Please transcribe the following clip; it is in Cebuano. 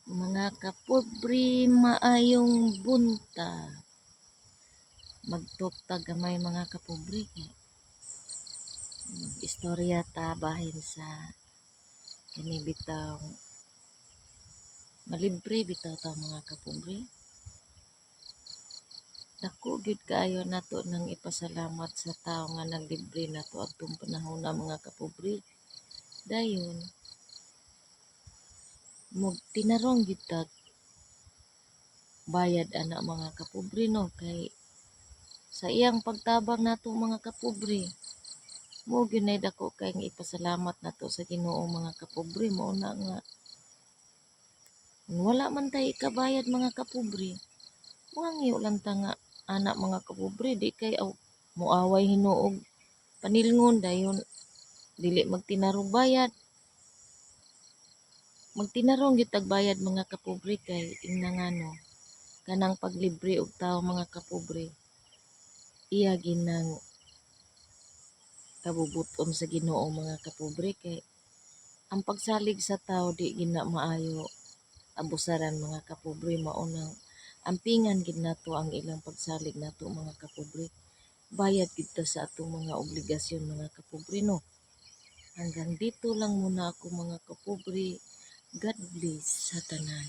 Mga kapobre, maayong buntag. Mag-talk ta gamay, mga kapobre, kay istorya ta bahin sa kani bitaw, malibre bitaw ta, mga kapobre. Dako gyud kaayo nato nang ipasalamat sa tawo nga naglibre nato adtong panahona, mga kapobre. Dayon mo tinarong gyud tag bayad ana, mga kapobre, no, kay sa iyang pagtabang nato, mga kapobre, mao gyud nay dako kayong ipasalamat nato sa Ginoo, mga kapobre. Mao na nga wala man tay ikabayad, mga kapobre, mohangyo lang ta nga ana, mga kapobre, di kay aw moaway hinuog panilngon, dayon dili magtinarong bayad. Magtinarong gyud tag bayad, mga kapobre, kay ingna ngano kanang paglibre og tawo, mga kapobre, iya ginang kabubuton sa Ginoo, mga kapobre, kay ang pagsalig sa tawo di gina maayo abusaran, mga kapobre. Mao nang ampingan gid nato ang ilang pagsalig nato, mga kapobre. Bayad gid ta sa atong mga obligasyon, mga kapobre, no. Hanggang dito lang muna ako, mga kapobre. God bless sa tanan.